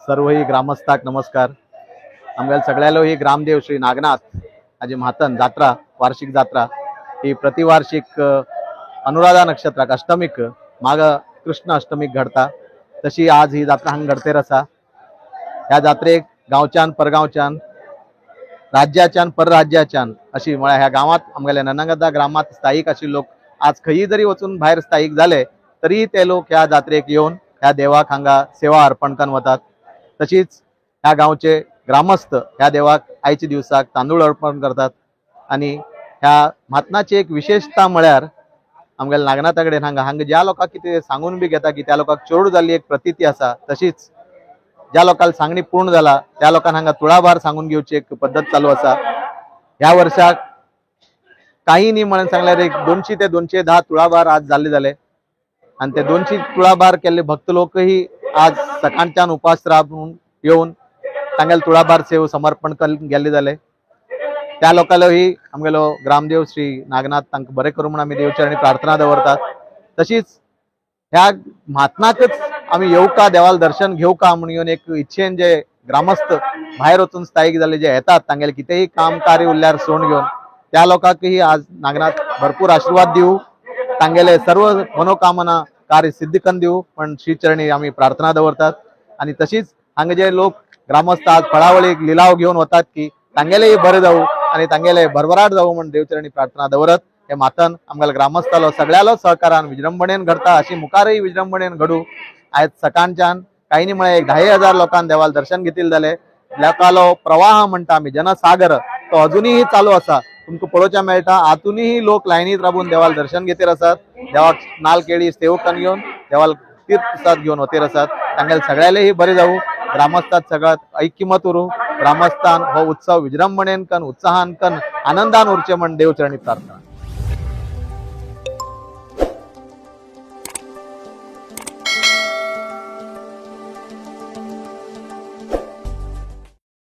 सर्व ही ग्रामस्थाक नमस्कार. आमगेले सगळ्यालो ही ग्रामदेव श्री नागनाथ हाजी म्हातन जात्रा, वार्षिक जात्रा ही प्रतिवार्षिक अनुराधा नक्षत्राक अष्टमीक, माघ कृष्ण अष्टमीक घडता. तशी आज ही जात्रा हांगा घडतेर आसा. ह्या जात्रेक गांवच्यान, परगांवच्यान, राज्याच्यान, परराज्याच्यान अशी म्हळ्यार ह्या गांवात, आमगेल्या ननंगदा ग्रामात स्थायीक अशी लोक आज खंयी जरी वचून भायर स्थायीक जाले तरी ते लोक ह्या जात्रेक येवन ह्या देवाक हांगा सेवा अर्पण करून वतात. तशीच ह्या गांवचे ग्रामस्थ ह्या देवाक आयच्या दिवसाक तांदूळ अर्पण करतात. आनी ह्या म्हातनाची एक विशेषता म्हळ्यार आमगेल्या नागनाथा कडेन हांगा हांगा ज्या लोकांक कितें सांगून बी घेता की त्या लोकांक चेडूं जाल्ली एक प्रतिती आसा. तशीच ज्या लोकांक सांगणी पूर्ण जाला त्या लोकांक हांगा तुळाभार सांगून घेवची एक पद्दत चालू आसा. ह्या वर्साक काही न्ही म्हणून सांगल्यार एक 200 ते 210 तुळाभार आज जाल्ले जाले आणि ते 200 तुळाभार केल्ले भक्त लोकही आज सकाळच्यान उपास राबून येवन तांगेले तुळाभार सेव समर्पण गेल्ले जाले. त्या लोकांलोही आमगेलो ग्रामदेव श्री नागनाथ तांकां बरें करूं म्हूण आमी देवचरणी प्रार्थना दवरतात. तशीच ह्या म्हातनाकच आमी येवका, देवाला दर्शन घेवका म्हूण येवन एक इच्छेन जे ग्रामस्थ भायर वचून स्थायीक जाल्ले जे येतात, तांगेले कितेंय काम कार्य उरल्यार सोडून घेवन, त्या लोकांकही आज नागनाथ भरपूर आशीर्वाद दिवं, तांगेले सर्व मनोकामना कार्य सिद्ध करून दिवं पण श्रीचरणी आमी प्रार्थना दवरतात. आणि तशीच हांगा जे लोक ग्रामस्थ आज फळावळीक लिलाव घेवन वतात की तांगेलेय बरें जावं आणि तांगेले भरभराट जावं म्हण देवचरणी प्रार्थना दवरत, हे मातन आमगेल्या ग्रामस्थालो सगळ्यालो सहकारान विजृंभणेन घडता, अशी मुखारय विजृंभणेन घडू. आयज सकाळच्यान काही न्ही म्हळ्यार एक 10,000 लोकांक देवाला दर्शन घेतिल्लें जालें. लोकांलो प्रवाह म्हणटा आमी, जनसागर, तो अजुनूय चालू आसा. तुमकां पळोवच्या मेळटा, आतूनही लोक लायनीत राबून देवाला दर्शन घेतीर आसात. देवाक नाल केळी सेवकन घेवन देवाला तीर्थ प्रसाद घेवन वतीर आसात. तांगेले सगळ्यालेही बरें जावं, ग्रामस्थात सगळ्यात ऐक्यमत उरूं, ग्रामस्थान हो उत्सव विजृंभणेन कन, उत्साहान कन, आनंदान उरचे म्हण देवचरणी प्रार्थना.